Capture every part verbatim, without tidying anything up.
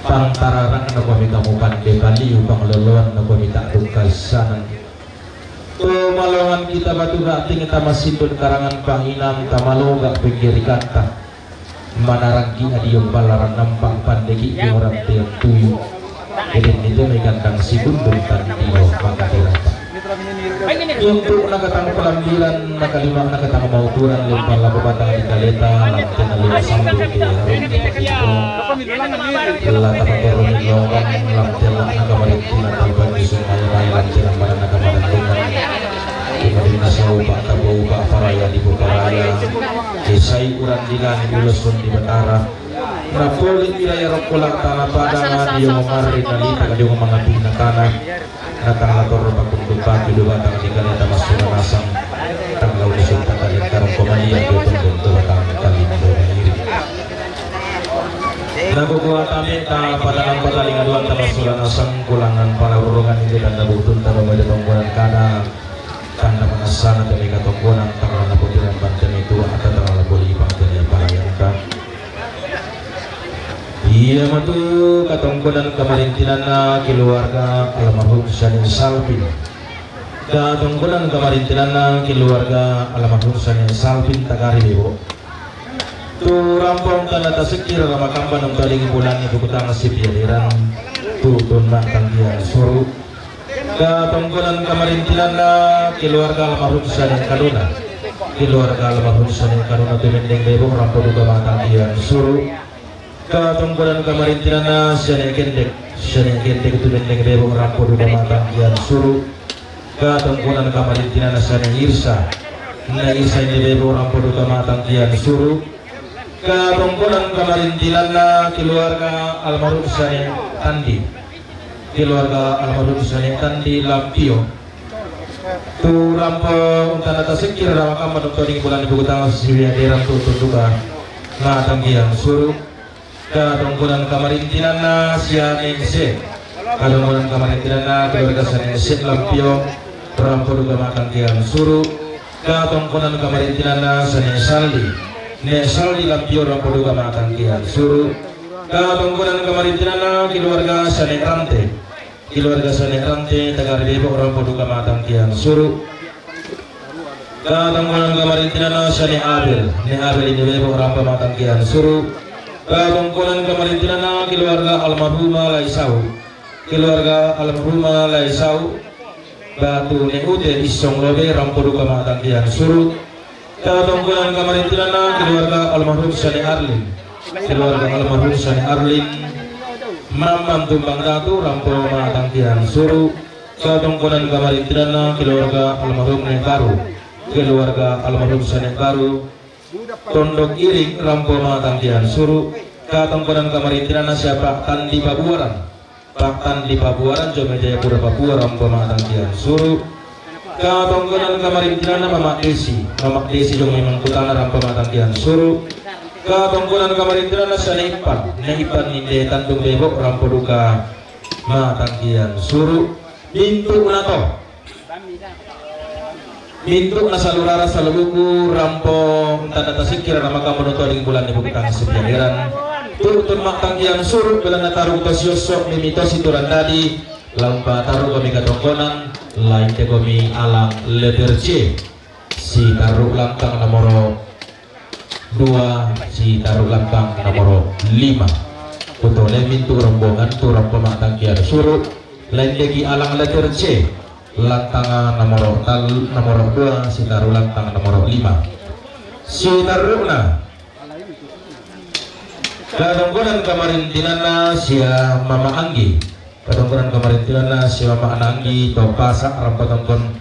Pangtararang na kuami kamu pande paliu, pangloloan na kuami tak dungkasanan. Tu malongan kita batu gating tamasindun karangan panginam tamaloga pinggirikanta. Manarangki adium balaran nampak pandeki orang tiang tuyu. Jadi itu mai gandang si gundul tadi di bawah maka dirata. Untuk nakatang pelambiran, nakalima nakatang mauturan, lempar labu batang di kaleta, lamten lima sambil di harum di pakito. Telah tak perlu lorong, lamten lah nakamarinti, natal bagi sumaya bayi, lamten lah mana nakamarinti. Di madina saupa, tabu upa, paraya di buparaya. Kisai uran di langit, ulos pun di batara. Napoli wilayah rokkola tanah padang, dio mamarri nalita, dio mangapi na tanah. Natang lator pakundung paki, dua batang di kali tamasura nasang. Tanggal usun tanggal yang karung komalia, dua tondong dua batang kali dua iri. Naku kuatame ta padangan patalinga dua tamasura nasang, kulangan panarurungan ini dan nabutun taru mada tonggonan kada. Tanda manasana tene katonggonan, tanggal na putiran bantene tua, atau tanggal na poli bantene parayanta. Iya matu katonggonan kamarintinanna keluarga almarhum Sane Salpin. Katonggonan kamarintinanna keluarga almarhum Sane Salpin Tagari Bebo. Tu rampong tanda tasekir ramakamban ung taling bulan ni bukutang sipiaderan. Tu tun matanggian suru. Katonggonan kamarintinanna keluarga almarhum Sane Kadona. Keluarga almarhum Sane Kadona tu mendeng bebo rampo duka matanggian suru. Katonggonan kamarintinanna Sane Kendek. Sane Kendek tu mendeng bebo rampo duka matanggian suru. Katonggonan kamarintinanna Sane Irsa. Na Irsa ini bebo rampo duka matanggian suru. Katonggonan kamarintinanna keluarga almarhum Sane Tandi. Keluarga almarhum Sane Tandi Lampio. Tu rampo untana tasekir ramakamban ung taling bulan ni bukutang sipiaderan tu tunduka matanggian suru. Katonggonan kamarintinanna Sane Ese. Katonggonan kamarintinanna keluarga Sane Ese Lampio. Rampo duka matanggian suru. Katonggonan kamarintinanna Sane Saldi. Ne Saldi Lampio rampo duka matanggian suru. Katonggonan kamarintinanna keluarga Sane Rante. Keluarga Sane Rante Tagari Bebo rampo duka matanggian suru. Katonggonan kamarintinanna Sane Abel. Ne Abel ini bebo rampo matanggian suru. Katonggonan kamarintinanna keluarga almarhumah Laisau. Keluarga almarhumah Laisau. Batu ne ute isong lobe rampo duka matanggian suru. Katonggonan kamarintinanna keluarga almarhum Sane Arlin. Keluarga almarhum Sane Arlin. Mamam tumbang datu rampo matanggian suru. Katonggonan kamarintinanna keluarga almarhum Ne Baru. Keluarga almarhum Sane Baru. Tondok Iring rampo matanggian suru. Katonggonan kamarintinanna siapa Tandi Pabuaran. Paktan di Pabuaran, Jome Jayapura Papua rampo matanggian suru. Katonggonan kamarintinanna Mamak Desi. Mamak Desi Jome Mangkutana rampo matanggian suru. Katonggonan kamarintinanna Sane Ipan. Ne Ipan ninde tandung bebo rampo duka matanggian suru. Mintu nato. Mintu nasalurara salubuku rampo tanda tasikir ramakamban ung taling bulan ni bukutang sipiaderan. Tutun matanggian suru belana tarung tosiosok mimito situran dadi. Lampa taru kami katonggonan lain te kami alang letter C. Si taru lantang nomoro dua, si taru lantang nomoro lima. Kutone mintu rombongan turang pematang kian suru, lain deki alang letter C, lantang nomoro tal nomoro dua, si taru lantang nomoro lima. Si taruna Katongkonan kamarintinanna sia Mama Anggi. Katongkonan kamarintinanna sia Mama Anggi to Pasa, rampo tongkon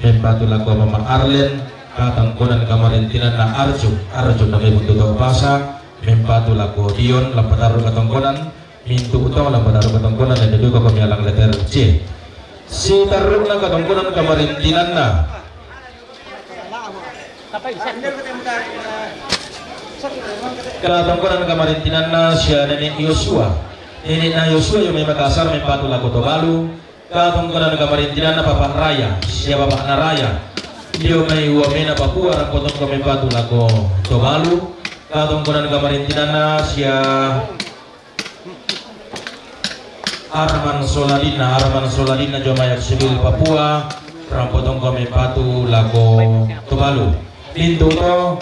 mempatu lako Mama Arlen. Katongkonan kamarintinanna Arju. Arju nami buntu to Pasa, mempatu lako Dion, lampatarru katongkonan. Mintu utama lampatarru katongkonan, dan juga kami alang letter C. Sitarruna katongkonan kamarintinanna. Katongkonan kamarintinanna sia Nenek Yosua. Nenekna Yosua io mai Makassar, mempatu lako Tobalu. Katongkonan kamarintinanna Papa Raya sia Bapakna Raya. Io mai Wamena Papua, rampo tongko mempatu lako Tobalu. Katongkonan kamarintinanna sia Arman Soladinna, Arman Soladinna io mai Oksibil Papua, rampo tongko mempatu lako Tobalu. Mintu to,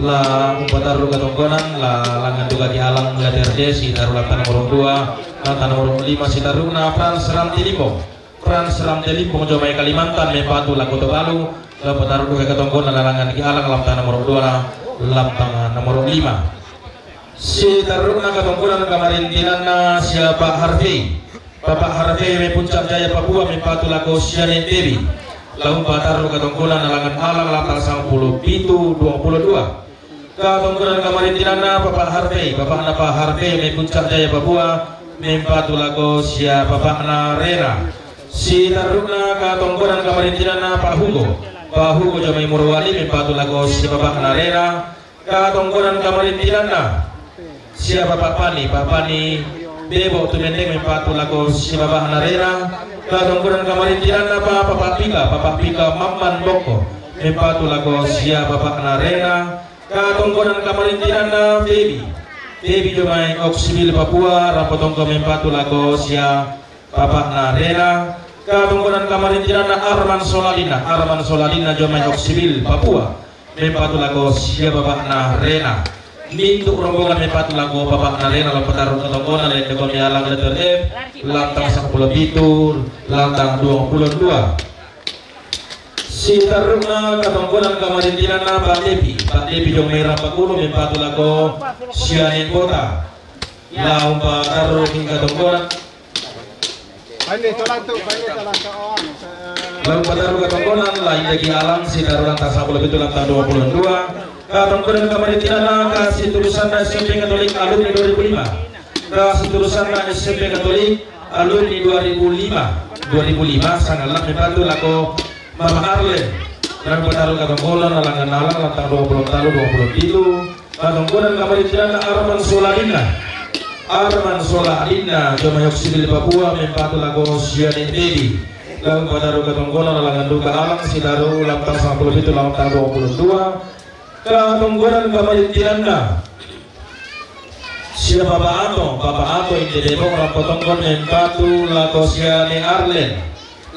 la umpatarru katongkonan, la langngan duka ki alang letter D, sitarru lantang nomor dua, lantang nomor lima sitarruna Frans Ramtilimbong. Frans Ramtilimbong io mai Kalimantan, mempatu lako Tobalu, la umpatarru duka katongkonan, la langngan ki alang lantang nomor dua, lantang nomor lima. Sitarruna katongkonan kamarintinanna sia Pak Harvey. Bapak Harvey mai Puncak Jaya Papua, mempatu lako sia Nenek Devi. La umpatarru katongkonan, la langngan alang lantang sampulo pitu, duang pulo dua. Katongkonan kamarintinanna Bapak Harvey, bapakna Pak Harvey mai Puncak Jaya Papua, mempatu lako sia bapakna Rena. Sitarruna katongkonan kamarintinanna Pak Hugo. Pak Hugo io mai Morowali, mempatu lako sia bapakna Rena. Katongkonan kamarintinanna sia Bapak Pani, Pak Pani Bebo Tumendeng, mempatu lako sia bapakna Rena. Katongkonan kamarintinanna Bapak Pika, Bapak Pika Mamman Bokko, mempatu lako sia bapakna Rena. Katongkonan kamarintinanna Febi. Febi io mai Oksibil Papua, rampo tongko mempatu lako sia bapakna Rena. Katongkonan kamarintinanna Arman Soladinna, Arman Soladinna io mai Oksibil Papua, mempatu lako sia bapakna Rena. Mintu rombongan mempatu lako bapakna Rena, la umpatarru katongkonan, la indakomi alang letter F, lantang sampulo pitu, lantang duang pulo dua. Sitarruna katongkonan kamarintinanna Pak Devi. Pak Devi io mai Rampakulu, mempatu lako sia Nenek Bota. La umpatarru ki katongkonan. La umpatarru katongkonan, la inda ki alang, sitarru lantang sampulo pitu, lantang duang pulo dua. Katongkonan kamarintinanna kasiturusanna S M P Katolik alumni dua ribu lima. Kasiturusanna S M P Katolik alumni dua ribu lima. Dua ribu lima, sangallang mempatu lako Mama Arlen. La umpatarru katongkonan, la langngan alang lantang duang pulo tallu, duang pulo pitu. Katongkonan kamarintinanna Arman Soladinna. Arman Soladinna io mai Oksibil Papua, mempatu lako sia Nenek Devi. La umpatarru katongkonan, la langngan duka alang, sitarru lantang sampulo pitu, lantang duang pulo dua. Katongkonan kamarintinanna sia Bapak Ato, Bapak Ato Inde Depok, rampo tongkon, mempatu lako sia Nenek Arlen.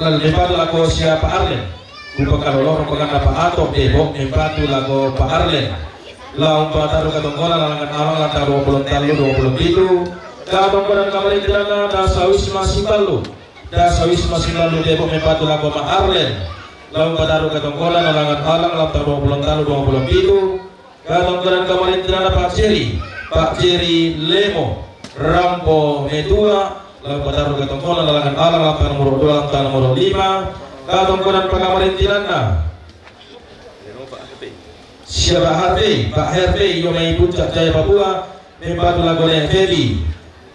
La mempatu lako sia Pak Arlen. Kupakalolo rombonganna Pak Ato Depok, mempatu lako Pak Arlen. La umpatarru katongkonan, la langngan alang lantang duang pulo tallu, duang pulo pitu. Katongkonan kamarintinanna Dasawisma Sitallu. Dasawisma Sitallu Depok, mempatu lako Pak Arlen. La umpatarru katongkonan, la langngan alang lantang duang pulo tallu, duang pulo pitu. Katongkonan kamarintinanna Pak Jeri, Pak Jeri Lemo, rampo metua, la umpatarru katongkonan, la langngan alang lantang nomor dua, lantang nomor lima. Katongkonan pakamarintinanna sia Pak Harvey, Pak Harvey io mai Puncak Jaya Papua, mempatu lako Nenek Febi.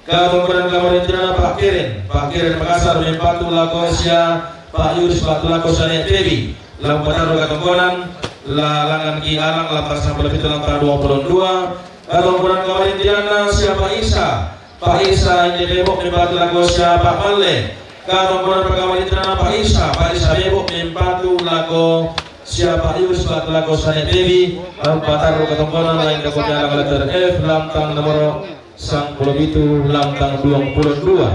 Katongkonan kamarintinanna Pak Keren, Pak Keren Makassar, mempatu lako sia Pak Yunus, mempatu lako sia Nenek Febi. La umpatarru katongkonan, la langngan ki alang lantang sampulo pitu, lantang duang pulo dua. Katongkonan kamarintinanna sia Pak Isa, Pak Isa Inde Depok, mempatu lako sia Pak Malle. Katongkonan pakamarintinanna Pak Isa, Pak Isa Depok, mempatu lako sia Pak Yus, mempatu lako sia Nenek Febi. La umpatarru katongkonan, la indakomi alang letter F, lantang nomor sampulo pitu, lantang duang pulo dua.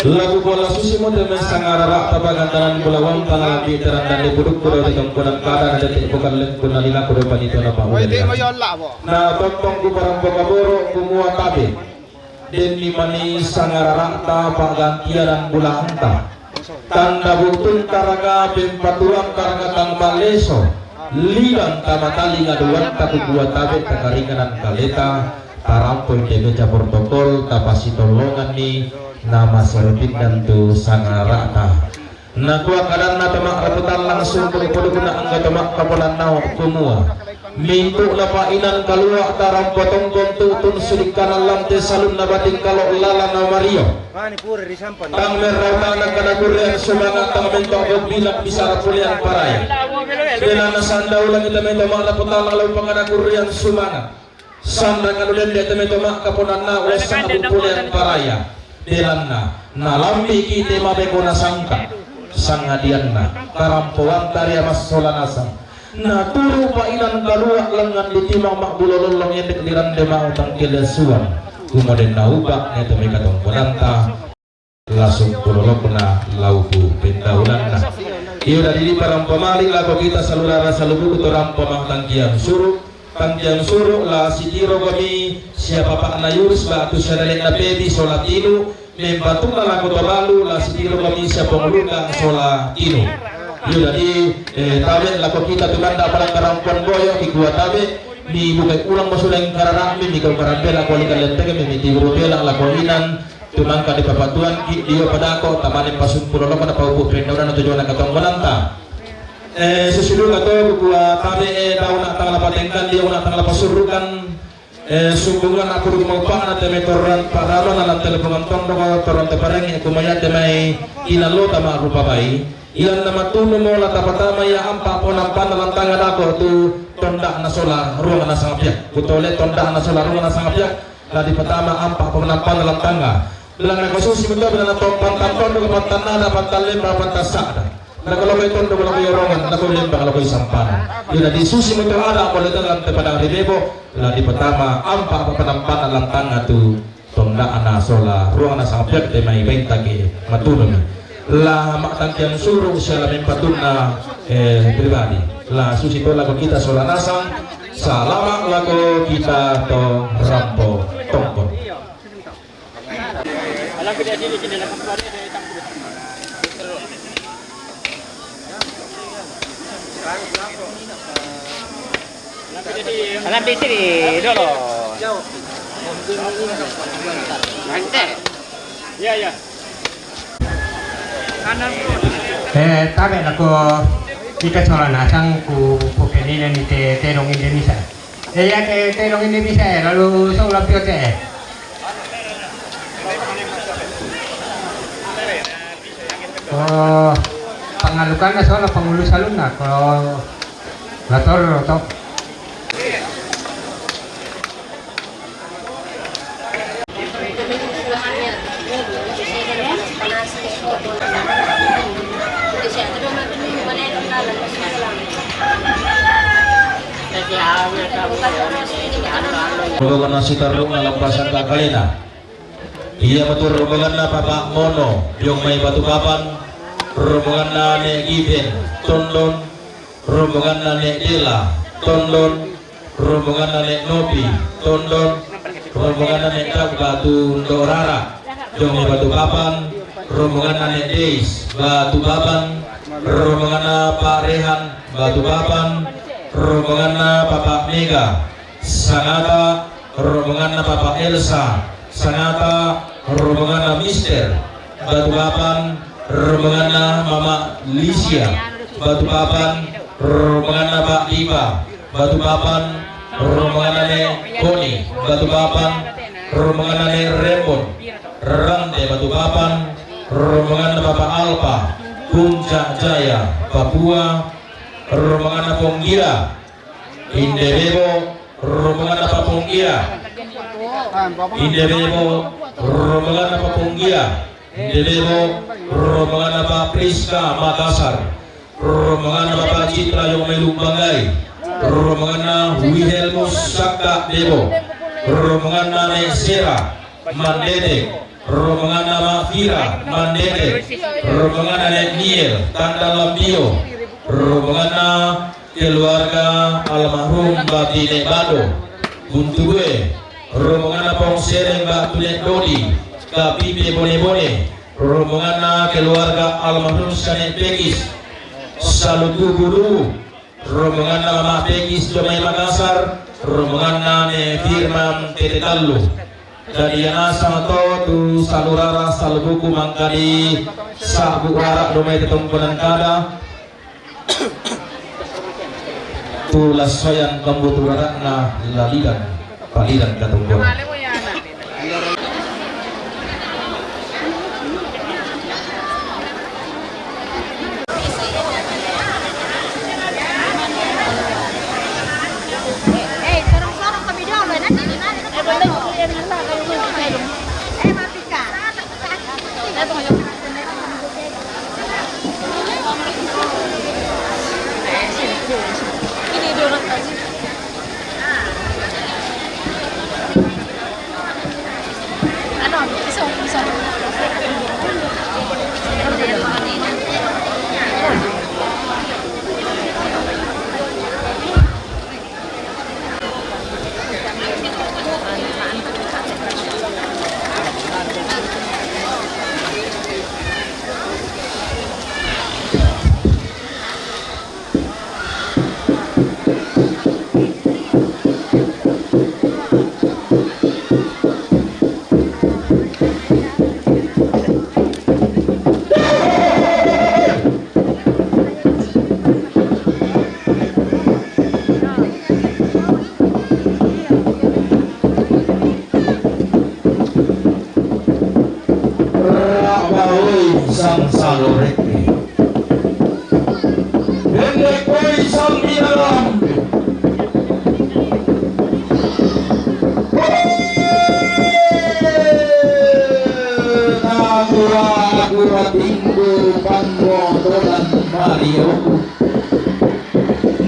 Laku bola susi mo temme sangarara, tapagantanan bola wantang, lambi terang dan dipudukku do di tongkonan kada, na detik bukan lengkun na linaku do panitona Pak Wede. Na tontong ku parampo kaboro, ku mua tabe. Denni mani sangarara'ta pa'gantian bulanta. Tanda bu'tunta raka pempatuoanta raka tang palleso. Lidan tama talinga duanta kukua tabe' takaringanan kaleta, tarampoi te meja protokol, tapasitolonganni, na maserepindan tu sangara'ta. Nakua kadanna to ma'raputan langsung tu pudukna anggo to ma'kaponannao kumua, mintu'na pa'inan kalua' tarampo tongkon tu'tun sulikkanan lan te salunna bating kalo' lalana mario. Tang merrauta' nangka nakurian sumanga', tang mento' bobbi nabisara polean paraya. Belanna sanda ulang ita mento' ma'raputan lalu pangana kurian sumanga'. Sanda kalu dende te mai to ma'kaponanna uassabu polean paraya. Belanna nalambiki te mabeko nasangka, sangadianna karampoanta ria massola nasang. Naturu pa'inan kalua' langngan ditimang ma'bulo lollong endek dirande ma'utang kelesuan. Kumoden naupa' ne to mai katongkonanta. La sumpulolokna lauku pendaunanna. Iyo dadi diparampa mali' lako kita salurara salubuku to rampa ma'tangkiang suru', tangkiang suru' la sitiro kami sia papa'na Yurus ba'tu sia dale'na Pebi sola Tinu, mempatuna lako to balu la sitiro kami sia ponguluka sola Tinu. Iyo dadi, eh, tabe' lako kita tu manda' palang karampuan boyo kikua tabe', mi bukai ulang masuleng karara'mi, mi kau karambela kuali kalentege, mi, mi tiburu bela lako inan, Tumangka dipapatuanki dio padako tamane pasumpulolokna paupu' pendaunanna tu jona katongkonanta. Eh, susi duka to kukua tabe', eh, dauna tang lapatengkan dio una tang lapasurrukan, eh, sumbungan aku dukung maupa'na te mai torran paralona lan telepongan tondoko torran te parengngi kumaia te mai inallota ma'rupa bai. Ilanna matunumo la tapatama ia ampa' ponampanna lan tanga dako tu tonda'na sola ruangna sangapia. Kutole tonda'na sola ruangna sangapia. La dipatama ampa' ponampanna lan tanga. Belanna kasusi mento belanna to pantan tondok, pantan nada, pantan lemba, pantan sa'da. Lako-lakoi tondok, lakoi orongan, lakoi lemba, lakoi sampana. Ila disusi mento ada pole dalan te padang ri bebo, la dipatama ampa' ponampanna lan tanga tu tonda'na sola ruangna sangapia te mai baintaki matunumi. La ma'tangkiang suru' sia la mempatunna, eh, pribadi. La susi to lako kita sola nasang, salama' lako kita to rampo tongkon. Alam di sini dulu. Nanti. Ya, ya. Eh, tabe' lako kita sola nasang ku, ku penina ni te, te dong Indonesia. Eh, ya, te, te dong Indonesia, eh, lalu sola pio te. Oh, pangalukanna sola pangulu salunna, ko la torro to. Rombongan sitarrunna lampasang kakalena. Ia matu rombonganna Papa Mono, diong mai Batu Papan, rombonganna Nek Given, Tondon, rombonganna Nek Dela, Tondon, rombonganna Nek Nopi, Tondon, rombonganna Nek Dak Batu Ndorara, diong mai Batu Papan, rombonganna Nek Deis, Batu Papan, rombonganna Pak Rehan, Batu Papan, rombonganna Papa Mega, Sangata, rombonganna Papa Elsa, Sangata, rombonganna Mister, Batu Papan, rombonganna Mama Lisia, Batu Papan, rombonganna Pak Dipa, Batu Papan, rombonganna Nek Koni, Batu Papan, rombonganna Nek Rembon, Rante, Batu Papan, rombonganna Papa Alpa, Puncak Jaya, Papua, rombonganna Ponggira, Inde Bebo, rombonganna Paponggia. Inde Bebo, rombonganna Paponggia. Inde Bebo, rombonganna Pa Priska Makassar. Rombonganna Papa Citra Yong Melu Banggai. Rombonganna Wihelmus Sakka Bebo. Rombonganna Nek Sera Mandete. Rombonganna Ma'fira Mandete, rombonganna Nek Niel Tandan Lambio, rombonganna keluarga almarhum Batine Bado, Buntugue, rombonganna Pong Sereng Batune Dodi, Kapipe Bone-Bone, rombonganna keluarga almarhum Sane Pekis, Saluku Guru, Rombonganna Mama Pegis Jomai Makassar, rombonganna Ne Firman Tete Tallu. Dadi nasang to tu salurara salubuku mangkadi sabu rara domai tetongkonan kada. Tu lassoyang kambutu rarana lalidan palidan katongkonan. Rabaoi sang saloreke. Bendek koi sang binalam. Nagura-gura tinggu panggotodan Mario.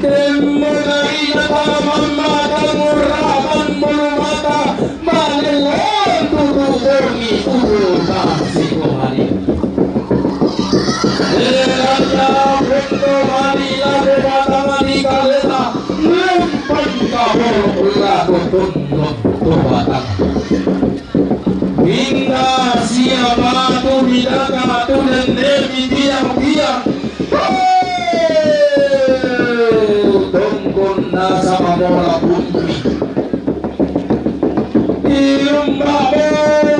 Demmo naina tama mata ngurrapan bulu mata, malelloan tutu bongi urutan sikomani. Erana pondo mani lako mata mani kaleta, lempang kaboro lako tondon to batang. Inna sia batu midaka tu dendemi tiang-tiang. Tongkon nasaba mola bumi. Ilumba mo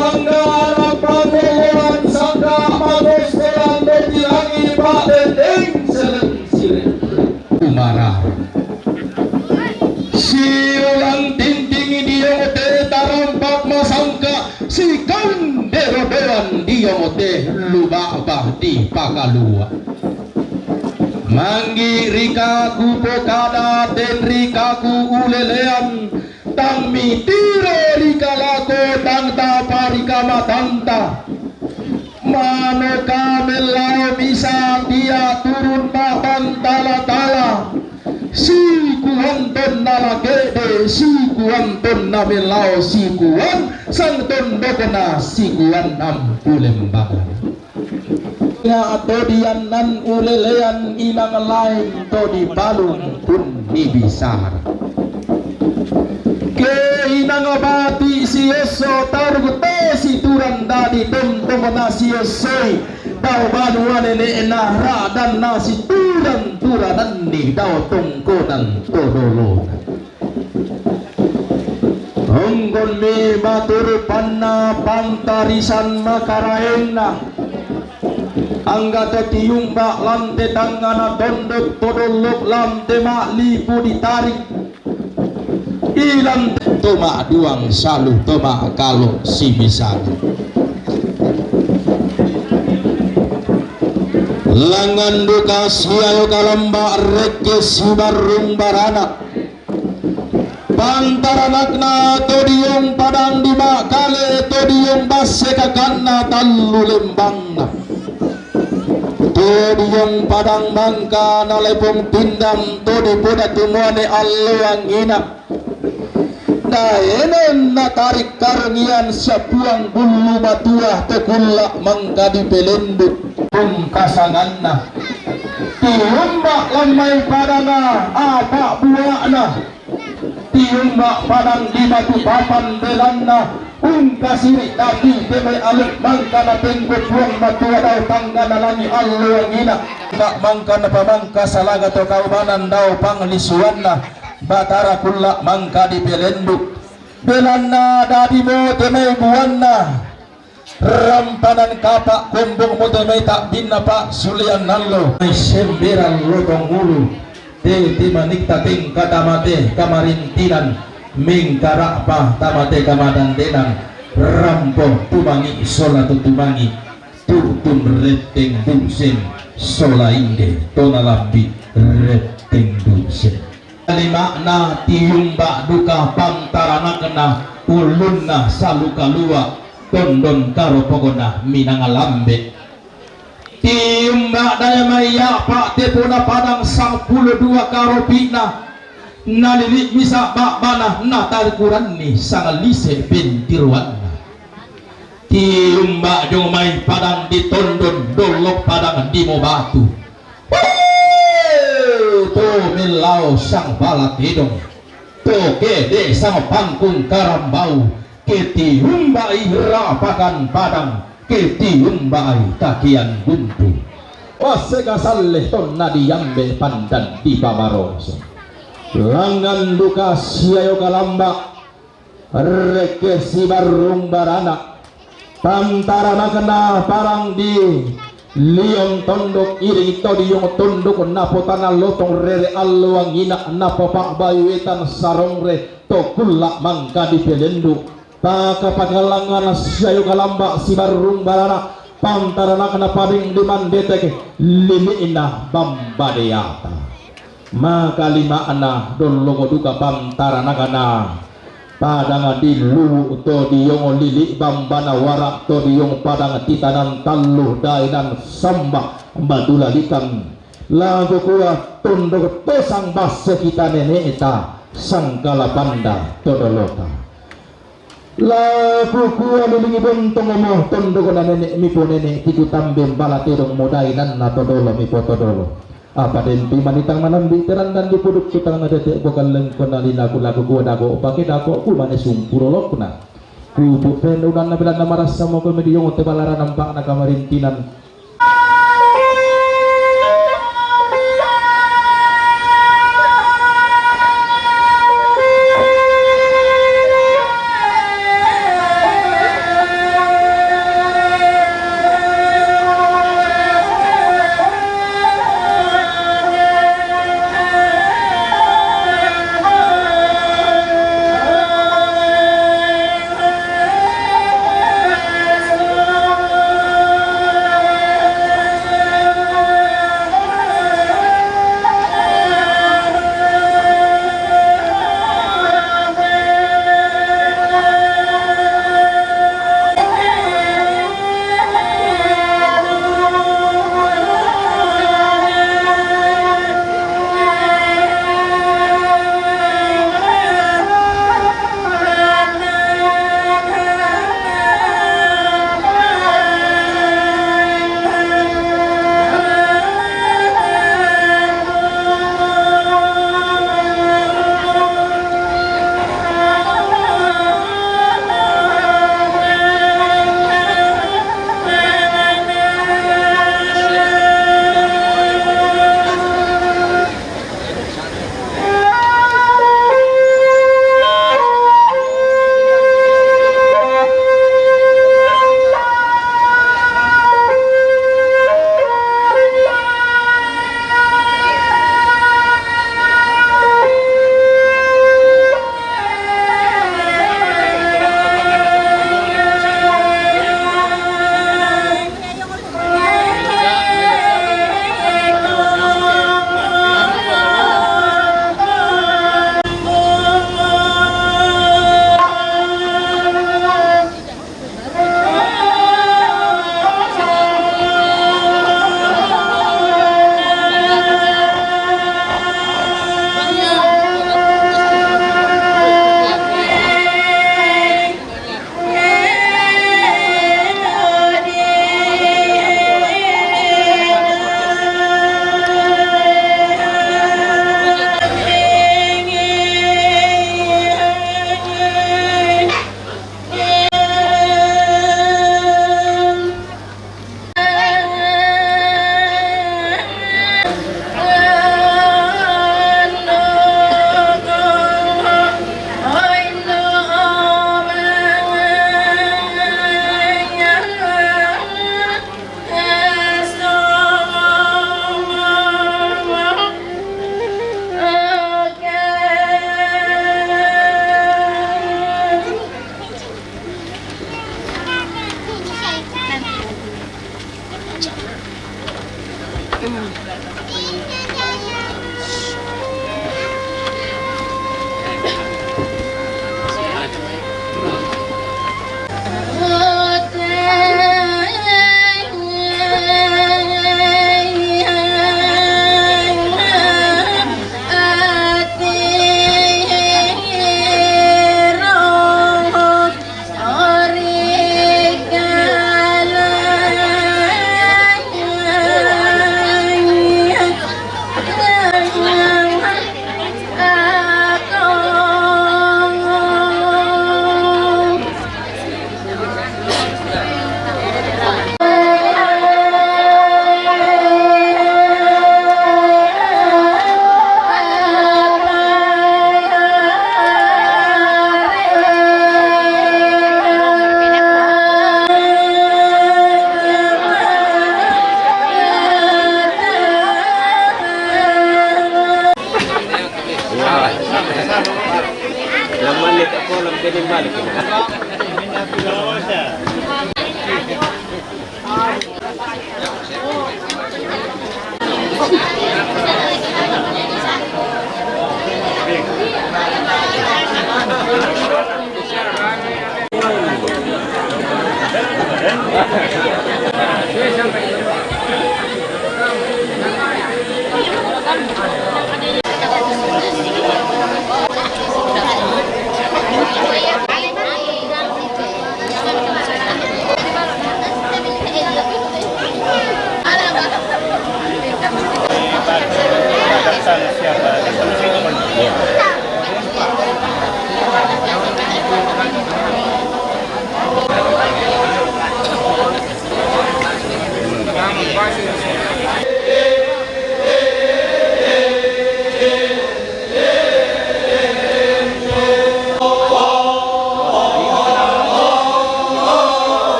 anggara pangoloan sangka pagostelan dotilangi pak dendeng seleng sileng. Umara. Siulang tinting dio te tarompak masangka, sikandero doan dio te lubaba di pakalua. Manggi rikaku pokada ten rikaku ulelean, tang mitiro rikalako tang tapa rikamatanta. Manoka mellao misa tia turun mabantala-tala. Sikuanton nalakede, sikuanton namelao, sikuan sangton dokona, sikuan ampulembangan. Ya to diannan ulelean inang lain to dipalung pun nibisara. Ke inang bati siesso taruk te situran dadi tontong na siessoi dao banua nene'na radanna situran-turananni dao tongkonan to dolona. Onggonmi maturupanna pantarisan makaraengna. Angga to tiumba lante tangngana tondok to dollok lante ma'lipu ditarik. Ilan to ma'duang salu to ma'kalo simisana. Langngan duka siayo kalamba rekke sibarrung barana. Pantaranakna to diong padang di ma'kale to diong basse kakanna tallu lembangna. To diong padang mangka nalepong pindang to dipoda tumuane allo angina. Daenen natarik karengian sia puang bullu matua to kulla mangka dipelendut pungkasanganna. Tiumba lammai padanga apa buakna. Tiumba padang di batu papan belanna, Pungkasiri dati te mai aluk mangka na tenggo Puang Matua dao tanggana langi allo angina. Nak mangka na pamangka salaga to kaubanan dao panglisuanna. Batara kulla mangka dipelendu. Belanna dadi mo te mai buanna. Rampanan kapa kombong mo te mai tabbinna pa sulian allo. Mai semberan lotong ulu. Te timanik tatengka tamate kamarintinan, mengkara'pa tamate kamadandenan, rampo tumangi sola tutumangi, tu'tun retteng dusen, sola inde tona lambi retteng dusen. Lima'na tiumba duka pantaranakna ulunna salukalua tondon karopokona minanga lambe. Tiumba daya maiya pa'tepona padang sangpulo dua karopi'na, nalili misa ba'bana, natarikuranni sangalise pentiruanna. Tiumba jong mai padang di tondon, dollok padang di mobatu. Wee! To mellao sang bala tedong. To kede sang pangkung karambau. Ketiumbai rapakan padang, ketiumbai kakian gumpu. Wasseka salle tonna diambe pandan di pamarosong. Langngan duka siayo kalamba, rekke sibarrung barana. Pantaranakna parang di liong tondok, iring to diong tondok, napotana lotong rere allo angina, napopa'bayu wetan sarongre to kulla mangka dipelendu. Pakapakalangan siayo kalamba sibarrung barana, pantaranakna pading di mandetek, lili'na bambadeata. Makalima'na dollok duka pantaranakna padang di luwu to diong lili bambana wara to diong padang titanan tallu dainan samba batulalikan. Laku kua tondok to sang basse kita nene'ta sangkala panda to dolota. Laku kua lilingi bontong mo tondok na nene'mi po nene'ki tu tambe mbala tedong mo dainanna to dolomi po to dolo. Apa den tu manitang manambi terandan di puduk kutang na tete bokal lengkon na linaku laku kua dago pake dago ku mane sumpuro lokna. Kupu pendunan na bilanna marasa mo kami diong te balara nampak na kamarintinan.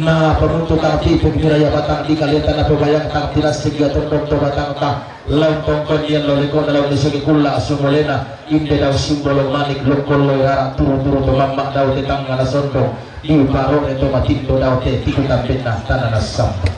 Na pamuntu tang tipik miraya batang di kaliatan na pabayang tang tinas tiga tondong to batang ta laung tongkon iyan loleko na laung ni segi kulla sumolena inde dau simbolo manik lokol loi rara turu-turu to mamma dau te tangga na sondong di paro ne to matindo dau te tiku tambenna tanana samba.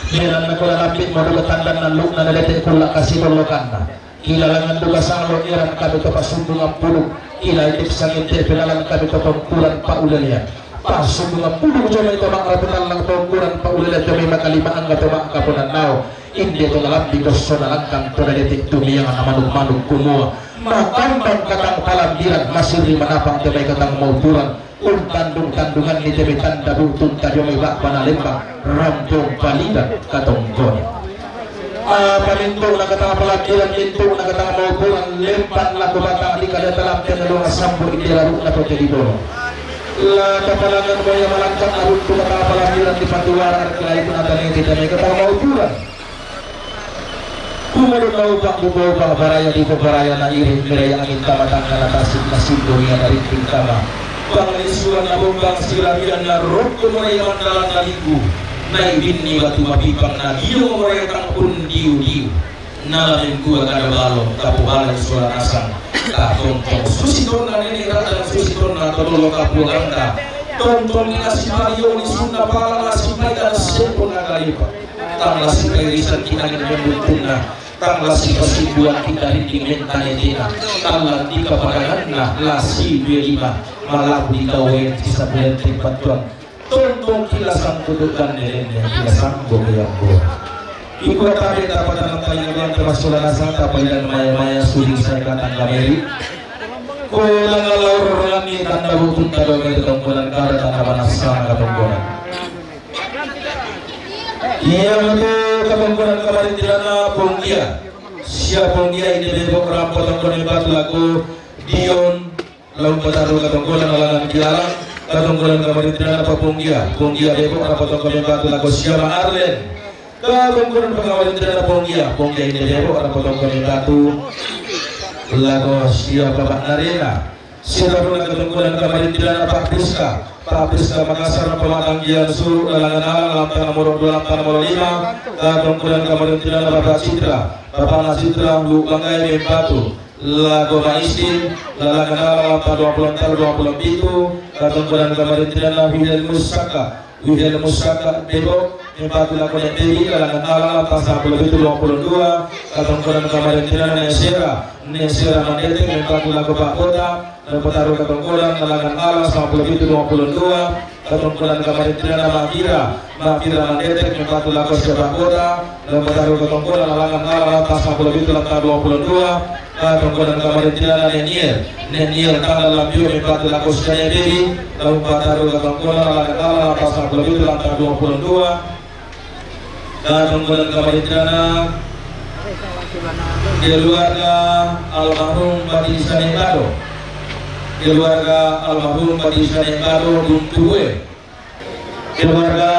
Melan na kola lambit modu tandan na luk na nadete kulla kasi dolokanna. Kilalangan duka salo iran kami to pasumbungan puduk. Kila itik sangin te pilalan kami to pempuran paulalian. Pasumbungan puduk jomai to mak raputan lang pempuran paulalian jomai makalima angga to mak kapunan nao. Inde to nalambi dosso nalangkang to nadetik tumiang na manuk-manuk kumua. Makambang katang palambiran masiri manapang to mai katang mauturan. Untandung-tandungan ni tebe tanda butun tajo mai bak panalembang rampung palidan katongkon. Ah, pamintu na kata palakiran mintu na kata maupuran lempan laku batang di kada talam tena luang sambu di lalu na pote di bolo. La kapalangan boya malangkang aruntu kata palakiran di patuara kelai pun atane kita mai kata maupuran. Kumadun na upak bubo upak baraya di baraya na irit miraya angin tamatang na tasik na sindo niya na rinting tama. Panglisuan na bombang sila bidan na rokko muraya mandalan na liku. Na ibinni batu mapipang na gilo muraya tang pun diu-diu. Na lamen gua kada balo kapu balai suara nasang. Ta tongtong susi tonna nene radang susi tonna todolo kapu rangka. Tongtong dikasih Mario ni sunna pala masih pai dan sepon na kalipa. Tang lasi pairisan kinangin membuntunna, tang lasi pasimbuan kinarinding mentane tena, tang landika padanganna lasi due lima, malabu dikawen sisa bulan tempat tuan. Tontong kilasan kuduk dan nelene kilasan boge yambo. Ikua tabe tapatan tanya doang termasuk lana sata palidan maya-maya suling saya katang kameri. Ko langa laur rani tanda butun tado mai tongkonan kada tanda panas sana katongkonan. Iya mate katongkonan kamarintilana Ponggia. Sia Ponggia inde bebok rampo tongkonan batu lako Dion laung pataru katongkonan alangan kialang katongkonan kamarintilana pa Ponggia. Ponggia bebok rampo tongkonan batu lako sia ma Arlen. Katongkonan kamarintilana Ponggia. Ponggia inde bebok rampo tongkonan batu lako sia Bapak Narena. Sila puna katongkonan kamarintilana Pak Priska. Pak Priska Makassar pamatang gian suru lalangan alang lampa nomor dua lampa nomor lima. Katongkonan kamarintilana Bapak Citra. Bapak na Citra lu banggai mempatu. Lago maistin lalangan alang lampa dua puluh entar dua puluh pitu. Katongkonan kamarintilana Fidel Musaka. Wihel Musaka Debok, mempatu lako Nek Dewi, kalangan alang, lampa sampulu pitu dua puluh dua, katongkonan kamarintilana Nek Sera, Nek Sera Mandete, mempatu lako Pak Kota, mempataru katongkonan, kalangan alang, sampulu pitu dua puluh dua, katongkonan kamarintilana Mafira, Mafira Mandete, mempatu lako sia Pak Kota, mempataru katongkonan, kalangan alang, lampa sampulu pitu, lampa dua puluh dua, katongkonan kamarintilana Neniel, Neniel tanggal lampiu mempatu lako sia Nek Dewi, Laung pataru katongkonan alang alang lampa sampulu pitu lampa dua puluh dua. Katongkonan kamarintilana keluarga almarhum Bati Sane Bado. Keluarga almarhum Bati Sane Bado Buntu Bue. Keluarga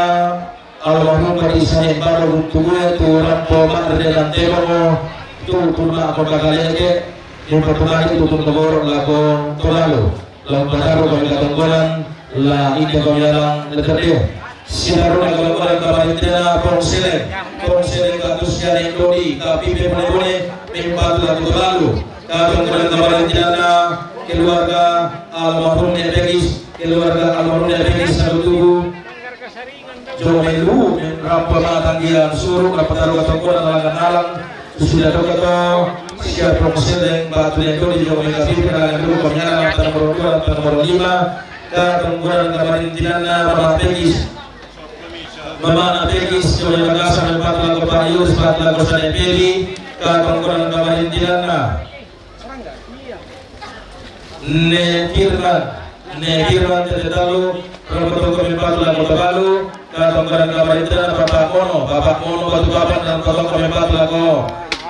almarhum Bati Sane Bado Buntu Bue tu rampo ma'renan tebongo tu tun ma'ko kakaleke. Limpa tumali tu tun koboro lako tolalu. Laung pataru kami katongkonan, la inde kami alang leterdio. Sitaruna katongkonan kamarintilana Pong Seleng, Pong Seleng katusiane dodi, kapipe bone-bone, mempatu lako tolalu. Katongkonan kamarintilana keluarga almarhum Nek Pegis, keluarga almarhum Nek Pegis satu tubuh. Jomai lu, rampa matang gian suru, rampa taru katongkonan alangan alang, Sudah doka to, sia Pong Seleng, batu yang dodi jomai kapipe alangan dulu, pamialang, tanah nomor dua, tanah nomor lima, katongkonan kamarintilana, Mama Pegis. Mama Pegis, jomai Makassar, mempatu lako Pak Yus, mempatu lako Sane Peli, katongkonan kamarintilana. Ne Firman, Ne Firman tete talu, rampo tongko mempatu lako tobalu, katongkonan kamarintilana Bapak Mono, Bapak Mono batu papan rampo tongko mempatu lako.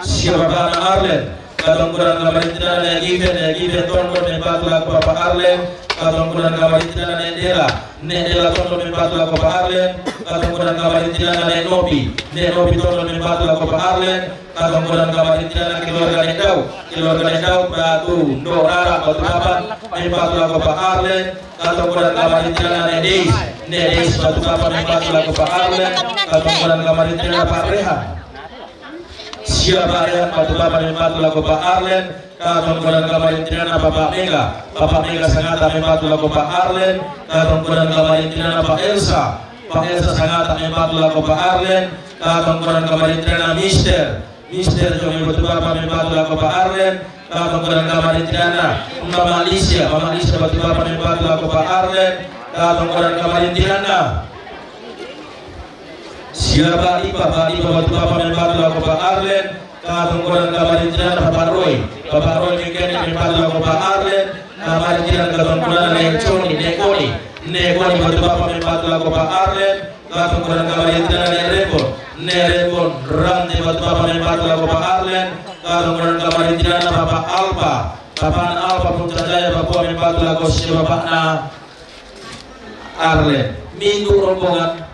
Sia Bapak na Arlen, Katongkonan kamarintinana ne Given, ne Given Tondon mempatu lako Papa Arlen. Katongkonan kamarintinana ne Dela, ne Dela Tondon mempatu lako Papa Arlen. Katongkonan kamarintinana ne Nobi, ne Nobi Tondon mempatu lako Papa Arlen. Katongkonan kamarintinana keluarga ne Daud, keluarga ne Daud batu Ndo Rara batu papan mempatu lako Papa Arlen. Katongkonan kamarintinana ne Deis, ne Deis batu papan mempatu lako Papa Arlen. Katongkonan kamarintinana Pak Rehan. Sia Pak Rehan batu papan mempatu lako Papa Arlen. Katongkonan kamarintinana Papa Mega, Papa Mega sangata mempatu lako Papa Arlen. Katongkonan kamarintinana Pak Elsa, Pak Elsa sangata mempatu lako Papa Arlen. Katongkonan kamarintinana Mister, Mister Jomi batu papan mempatu lako Papa Arlen. Katongkonan kamarintinana Mama Lisia, Mama Lisia batu papan mempatu lako Papa Arlen. Katongkonan kamarintinana Sia Pak Ipa, Pak Ipa batu papan mempatu lako Papa Arlen. Katongkonan kamarintinana Papa Roy, Papa Roy mengkene mempatu lako Papa Arlen. Kamarintinana katongkonan ne Joni, ne Koni, ne Koni batu papan mempatu lako Papa Arlen. Katongkonan kamarintinana ne Rebon, ne Rebon Rante batu papan mempatu lako Papa Arlen. Katongkonan kamarintinana Papa Alpa, Papa Alpa Putrajaya Papua mempatu lako sia bapakna Arlen. Minggu rombongan.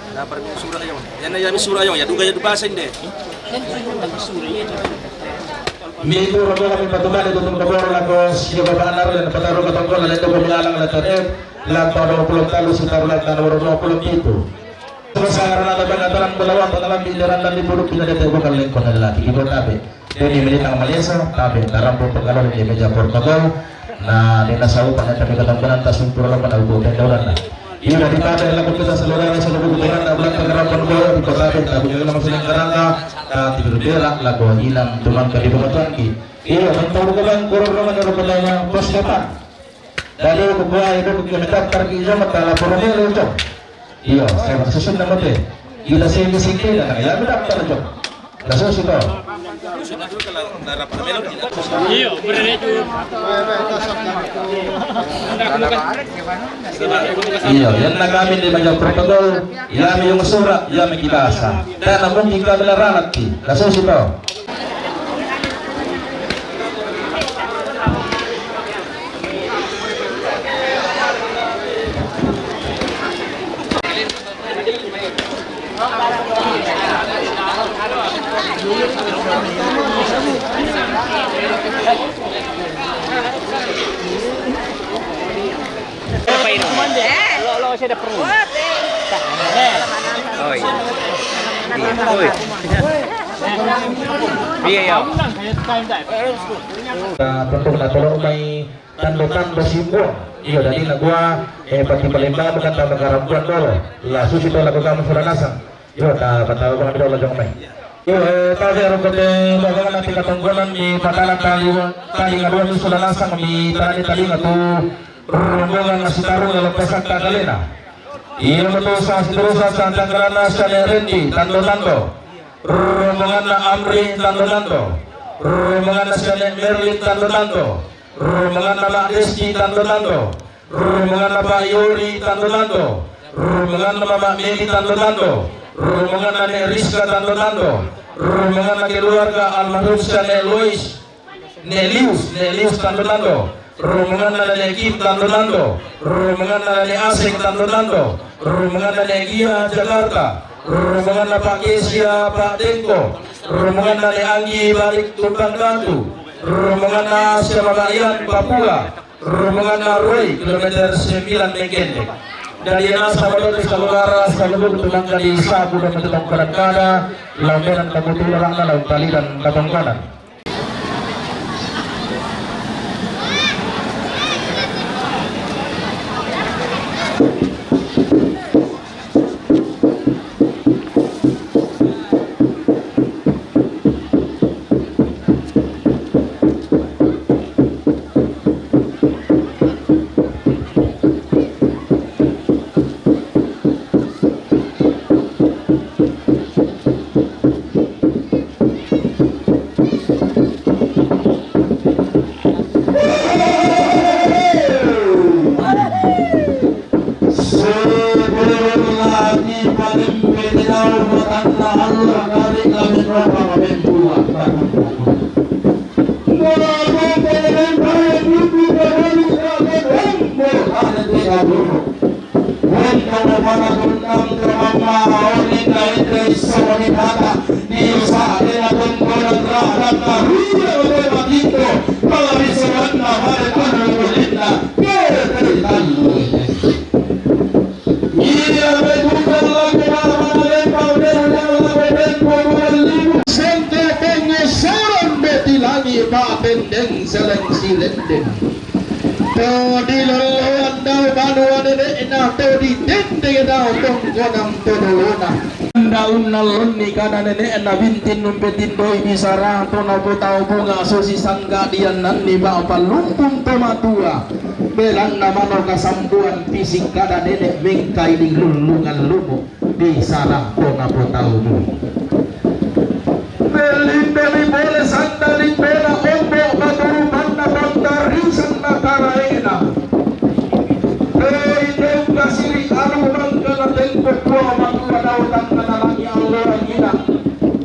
Dapat sura yo. Yan na yan sura yo. Ya duga ya duba sa inde. Minggu rombongan mempatu balik tutun kaboro lako sia bapakna Arlen, pataro katongkonan ne Toko Milalang letter F, lako dua puluh talu sekitar lako nomor dua puluh pitu. Suasana na bana talang balawan, talang bileran dan di buruk pindah dete bukan lengkon adalah di kota be. Deni militang Malaysia, tabe tarampo pengalaman di meja protokol. Na, dena saupan na tabe katongkonan tasumpur lo pada ubu tenda uran na. Ina di tabe laku kita saudara seluruh kebetulan na bulan pengarapan bawa di kota be, tabe langsung yang karangka, ta tidur berak laku hilang teman kali pematuan ki. Iya, tentang bukan kurang rumah dari kotanya pos depan. Dali ko kuwa ibu ko kilometer targi jong mata la poromelo jong. Iyo, saya susun nama te. Ila saya misi kena na ya meda para jong. Rasul sito. Iyo, berderecho. Iyo, yan na kami di majang protokol, ya mi yung sura, ya mi kibasa. Tana mungkin kami la ranat ti. Rasul sito. Lo, lo, saya dah perlu. Oi. Oi. Iya, iya. Nah, tentu na tolong mai tando-tando simbol. Iyo, dadi na gua, eh, pati palemba bukan tando karampuan dolo. La susi to lagu kamu sudah nasang. Iyo, ta patau bang dolo jong mai. Iyo, eh, ta zero kote bagangan ati katongkonan mi patana tali, tali ngadua mi sudah nasang mi tali, tali ngatu. Rombongan nasi tarung dalam pesak tak kalena. Iyo, betul sa, seterusnya santang kerana sale Rendi, tando-tando. Rombongan na Amri, tando-tando. Rombongan na sale Merlin, tando-tando. Rombongan na Mak Desti, tando-tando. Rombongan na Pak Yori, tando-tando. Rombongan na Mama Meli, tando-tando. Rombongan na Nek Rizka, tando-tando. Rombongan na keluarga almarhum Nek Lois. Nek Lius, Nek Lius, tando-tando. Rombongan na Nek Kim, tando-tando. Rombongan na Nek Asek, tando-tando. Rombongan na Nek Gia, Jakarta. Rombongan na Pak Kesia, Pak Dengko. Rombongan na Nek Anggi, balik Tumpang Batu. Rombongan na Sia Mama Ian, Papua. Rombongan na Roy, kilometer sembilan Mengkendek. Dadi na sabado di Salugara, sabado di Tumangga di Sabu dan Matutong Perangkada, lambenan kabuti orang na laung tali dan katongkanan. Ori na ite iso ni kata, ni sa de na tungko na ra na ta ri na te ma tito, pala biso na na mare tulu linda, kere te talu ite. Iya, me duka la ke na ma na le pa de na la pe de ko na libu. Sente pengo soron beti langi pa tendeng seleng silendeng. To di loloan dau banua nene'na, to di tendeng dau tongkonang to lolona. Daunna lonni kada nene'na bintin numpetindoi bisara to napotau bunga susi sangga diannanni ba'pa lumpung to matua. Belanna mano kasampuan pisik kada nene' mengkailing lullungan lumu. Bisara to napotau bunga. Bellinde mi pole sanda limbena ombo' paturupanna pangkarisanna karaena. Hei tau kasiri anu mangkana tempo Puang Matua dau tangngana langi' allo angina.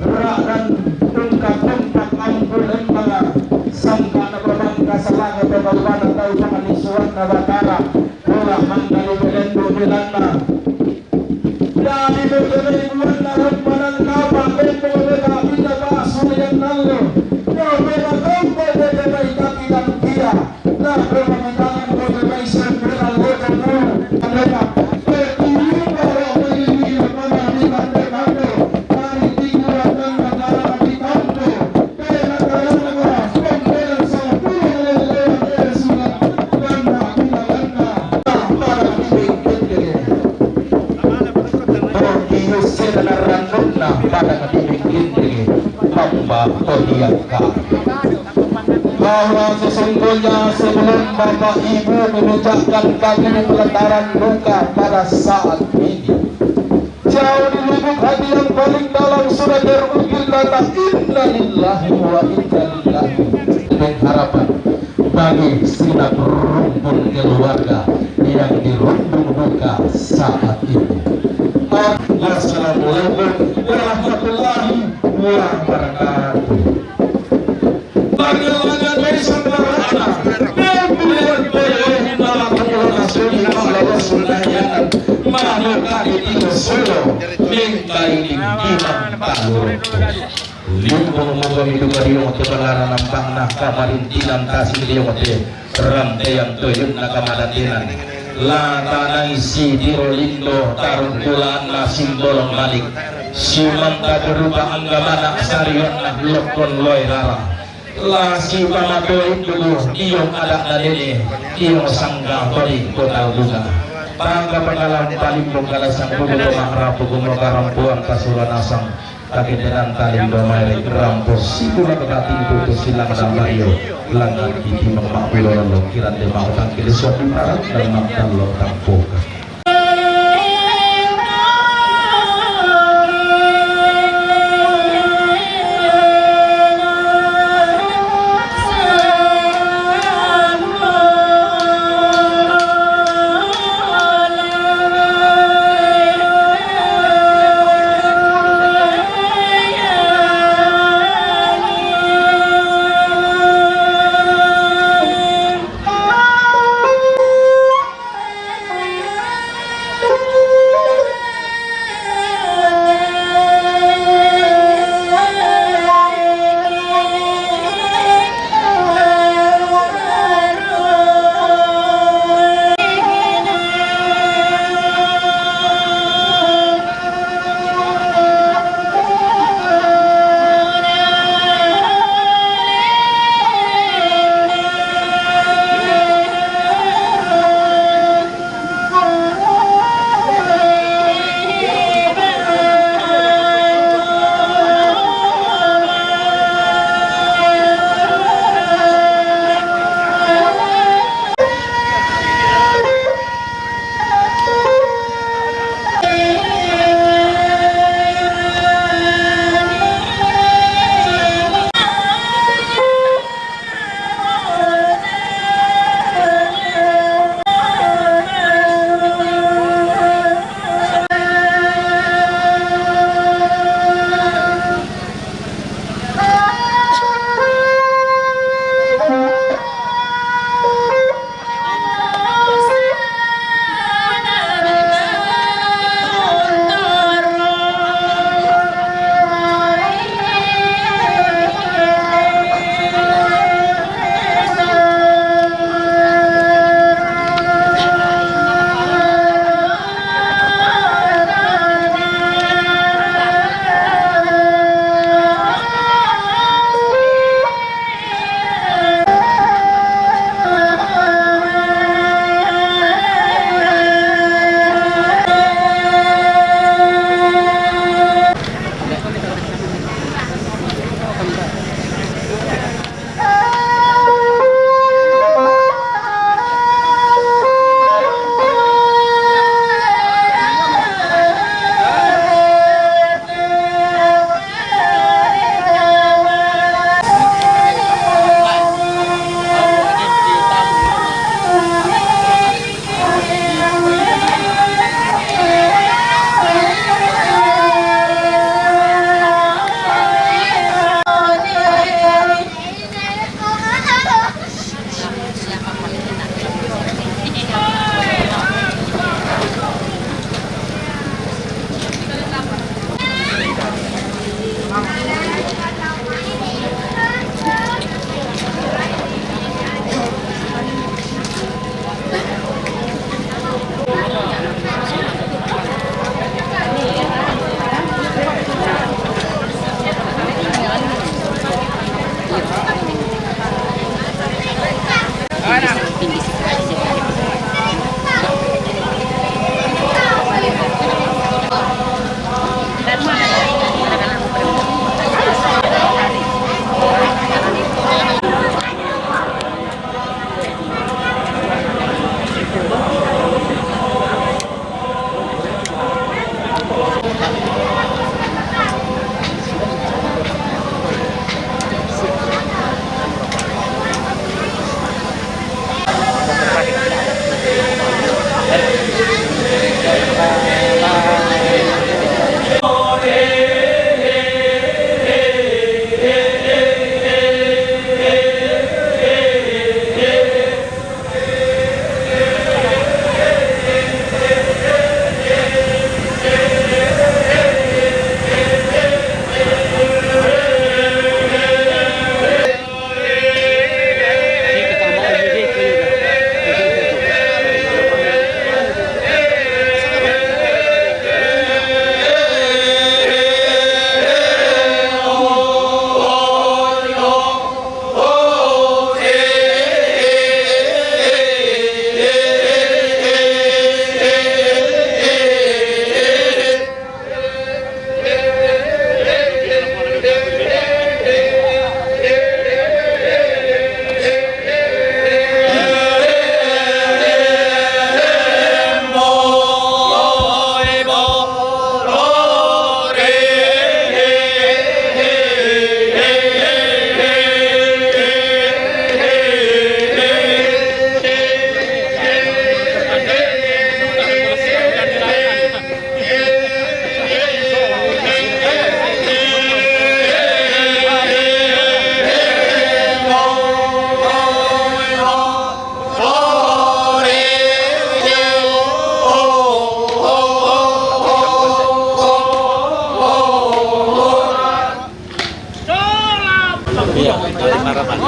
Ra'dan tungka-tungka ampu lembanga sangkana babangka salanga pemaluana tau panganisuanna Batara. Pura mangkali belendu belanna. Dadi motemai buanna rompanang kapa, tempo beta pita pasu yang nallo. Nyo beta tempo motemai kaki dan kia. Na beta mitangan motemai sembilan loko mulu. Beta, beti riba wa beli riba mana di bande bande. Dari tiga orang dan di tampo. Bahwa sesungguhnya sebelum Bapak Ibu mengucapkan kalimat pelataran duka pada saat ini, jauh di lubuk hati yang paling dalam sudah terukir kata innalillahi wa inna ilaihi raji'un. Harapan bagi segenap rumpun keluarga yang dirumbung duka saat ini. Wassalamualaikum warahmatullahi wabarakatuh. Bagaimana desa Barana? Kemudian boleh dalam Rasulullah Rasulullah. Mano kami tidak solo minta ini imam tahu. Limbong moga miduka dio te balara nampangna kamarintinan tasik dio te. Rampeyan toyunna kamadatenan. La tanai si tiro lindo tarungkulanna simbolong malik. Simanta berupa anggamana sarianna lokkon loe rara. La si pamatoin dulu dio adakna nene dio sangga todi kota bunga. Tangga pengalaman paling bongkala sanggulo mahrapu gumo karampuan kasuran asang. Kaketenan taling domai rampo sikula kekating putus silang dan mario. Langan kiti mengmak pulo lolo kiran de mau tangkil suatu parat dan makan lo tampuka. Iya, dari Marapan.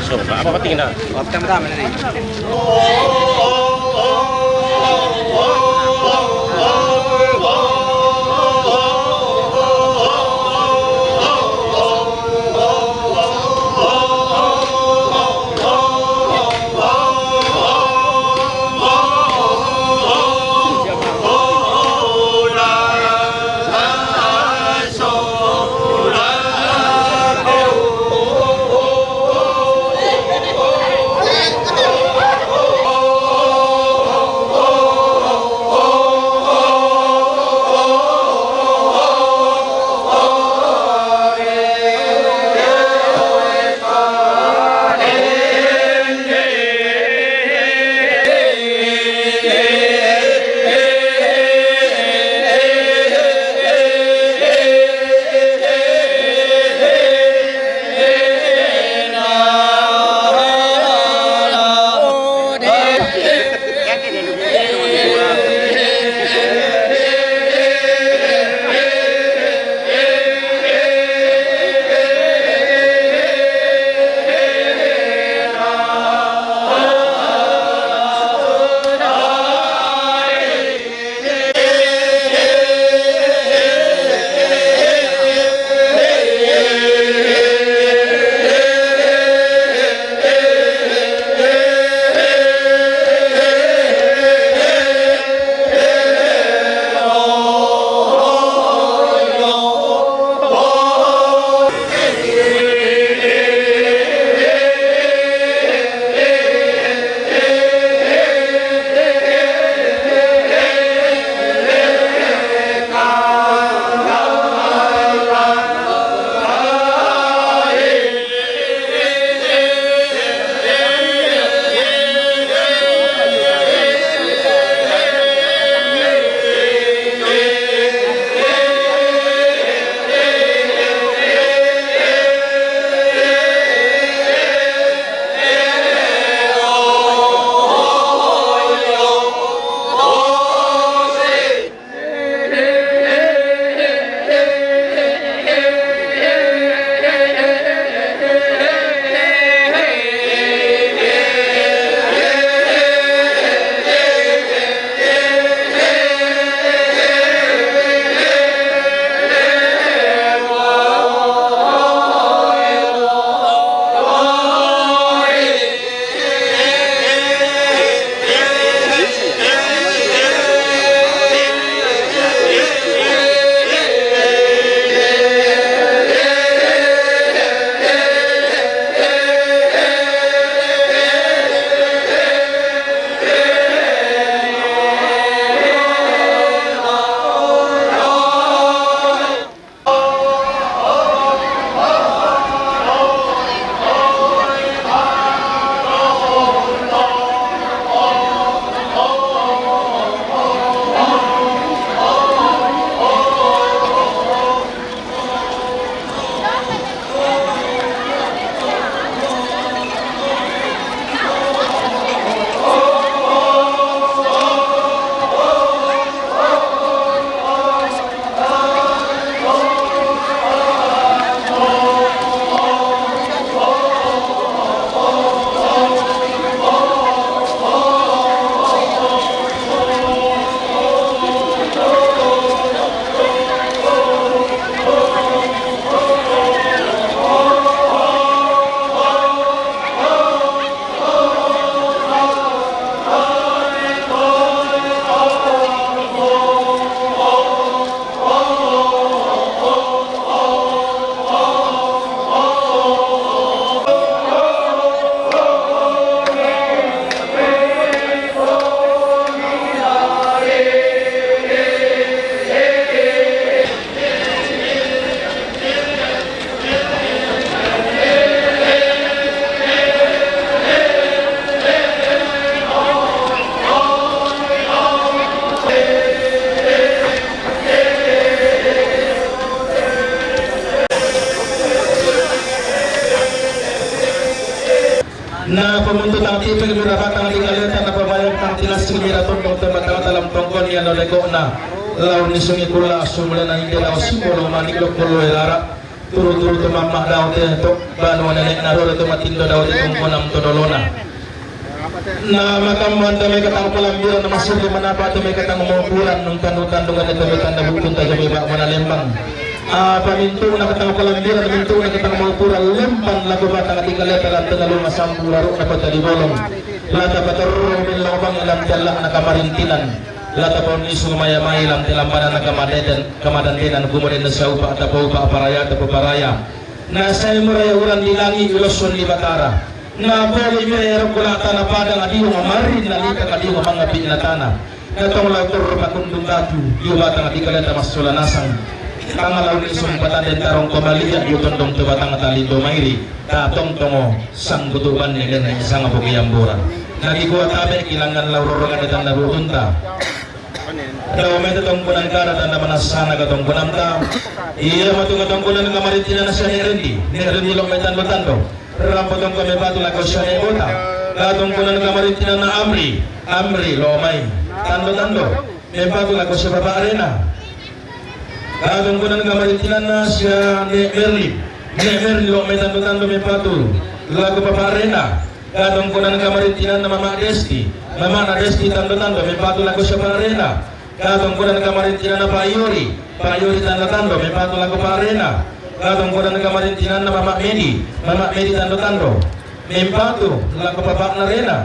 So, apa penting na? Pertama-tama ini. Mundu tang tipe mira batang di kaleta na pabayang tang tinas mira tondong tempat tang dalam tongkon ya no lego na. Lau ni sungi kula sumule na inde lau simbolo manik lo kulo elara. Turu-turu tu mama dau te to banu nenek narore tu matindo dau te tongkonam to dolona. Na makam manta me katang palambiran na masih di mana apa tu me katang mau puran nung tandung tandungan itu me tanda bukun tajam iba mana lembang. Apa mintu na katang palambiran mintu na katang mau puran lempan lagu batang di kaleta lan tengah luma sambu laruk na pata di bolong. Lata paterro min lobang ilam telak na kamarintinan. Lata pon isu maya mai lam tilam pada na kamadan kamadan tenan gumodin na saupa atau paupa paraya atau paraya. Na sai muraya uran di langi iloson di batara. Na boli mira ya rokula tana padang adiu mamari na lika kadiu mangapi na tana. Na tong lau tur pakundung batu, yu batang di kaleta masula nasang. Tanga lau ni sumpatan den tarong komalia yu tondong tu batang talindo mairi. Ta tong tongo sanggutu ban ne den na isang apo kiyamburan. Na di gua tabe kilangan lau rorongan di tanda butunta. Dau mete tongkonan kara tanda manasana ka tongkonan ta. Iya matu ka tongkonan kamarintinan na siya ni Rendi. Ni Rendi lo me tando tando. Rampo tongko me batu lako siya ni Bota. Ka tongkonan kamarintinan na Amri. Amri lo mai. Tando tando. Me batu lako siya Papa Arena. Ka tongkonan kamarintinan na siya ni Merli. Ni Merli lo me tando tando me batu lako Papa Arena. Ka tongkonan kamarintinan na Mama Desti. Mama na Desti tando tando me batu lako siya Papa Arena. Ka tongkonan kamarintinan na Pak Yori. Pak Yori tando tando me batu lako Papa Arena. Ka tongkonan kamarintinan na Mama Medi. Mama Medi tando tando me batu lako Papa na Rena.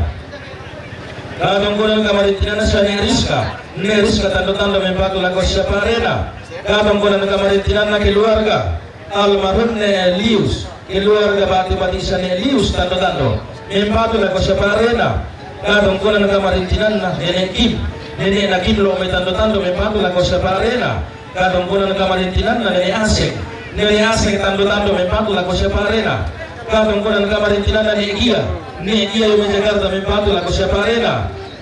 Ka tongkonan kamarintinan na siya ni Rizka. Ni Rizka tando tando me batu lako siya Papa Arena. Ka tongkonan kamarintinan na keluarga almarhum ne Lius, keluarga bati bati sa ne Lius tando tando. Me batu lako siya Papa Arena. Ka tongkonan kamarintinan na Nenek Kim. Nenek na Kim lo me tando tando me batu lako siya Papa Arena. Ka tongkonan kamarintinan na Nenek Aseng. Nenek Aseng tando tando me batu lako siya Papa Arena. Ka tongkonan kamarintinan na Nenek Gia. Nenek Gia yo me Jakarta me batu lako siya Papa Arena.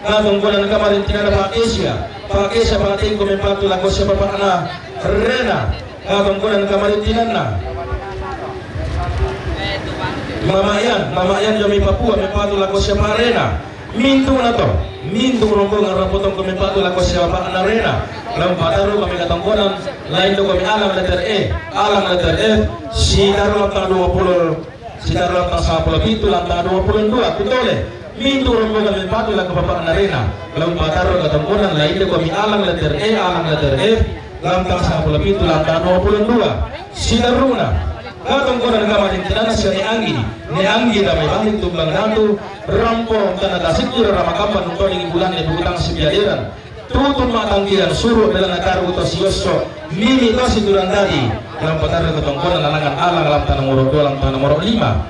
Ka tongkonan kamarintinan na Pak Kesia. Pak Kesia Pak Tengko me batu lako siya Papa na Rena. Ka tongkonan kamarintinan na Mama Yan, Mama Yan yo me Papua me batu lako siya Papa Rena. Mintu na to, mintu rombongan rampo tongko me batu lako siya Papa na Rena. Lam pataru kami ka tongkonan, lain do kami alang letter E, alang letter F, si taru lam tang dua puluh, si taru lam tang sapuluh pitu, lam tang dua puluh dua, kutole. Mintu rombongan me batu lako Papa na Rena. Lam pataru ka tongkonan, lain do kami alang letter E, alang letter F, lam tang sapuluh pitu, lam tang dua puluh dua. Si taru na. Ka tongkonan kamarintinan na siya ni Anggi. Ni Anggi damai balik tumbang datu. Rampo tana tasik ira rama kampan nung toni bulan ni bukutang si piadiran. Tutun matang kiran suru bela na karu to si yosso. Mimi to si turan dadi. Lam pataru ka tongkonan na langan alang lam tana moro dua lam tana moro lima.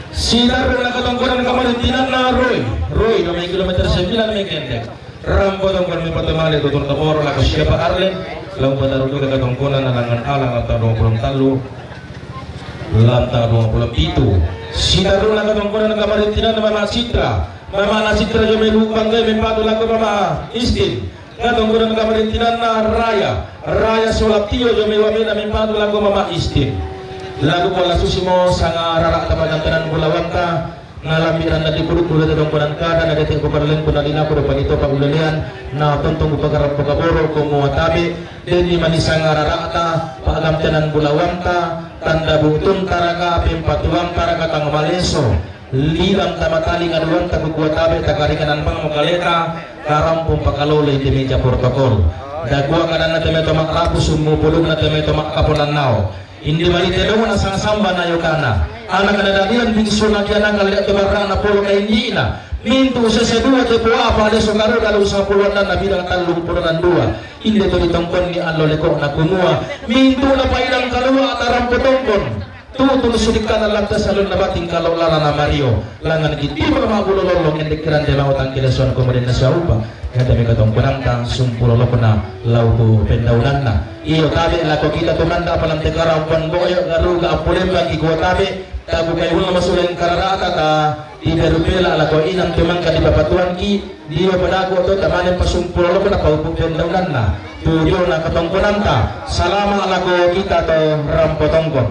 Si taru na ka tongkonan kamarintinan na Roy. Roy, dua kilometer sembilan me kendek. Rampo tongkonan me patamale tutun ka boro lako siya Papa Arlen. Lam pataru duka ka tongkonan na langan alang lam tana dua puluh talu. Lam tana dua puluh pitu. Si taru na ka tongkonan kamarintinan na Mama Citra. Mama na Citra yo me lupang me batu lako Mama Istin. Ka tongkonan kamarintinan na Raya. Raya solap tiyo yo me wamena me batu lako Mama Istin. Lagu ko lasu simo sanga rara tapagantanan bulawanta. Na lambi randa di kudu kudu te tongkonan kada na dete ko parlen ko na lina ko do panito pa ulelean. Na tontong upakaram ko kaboro ko mua tabe. Deni mani sanga rara ta pagantanan bulawanta. Tanda butun taraka pempatuan taraka tang maleso. Lilam tamatali ngaduan takukua tabe takarikanan pang mukaleta. Karampung pakalole indi meja protokol. Dagua kadanna teme tomak rapu summu pulungna teme tomak kaponan nao. Indi mali tedong na sang samba na yokana. Anak na dadian bingsu na kiana kalle to barra na polo ka indina. Mintu sese dua te po apa de sokaro dalu sapuluhan na bidang tallu puluhan dua. Inde to ditongkon ni allo leko na kumua. Mintu na paidang kalua tarampo tongkon. Tutun sudikkana latta salun na bating kalo lala na Mario. Langan giti pala mabulo lolo kendek kirande mau tangkile suan komodin na saupa. Kata mika tongkonanta sumpulolokna lauku pendaunanna. Iyo tabe lako kita tumanda palam tekara umpan boyo garuga apulemba ki gua tabe. Tabu kai wuna masulen kararata ta. Ida rupela lako inang tumangka di papatuanki. Dio padaku to tamane pasumpulolokna paupu pendaunanna. Tujuana katongkonanta. Salama lako kita to rampo tongkon.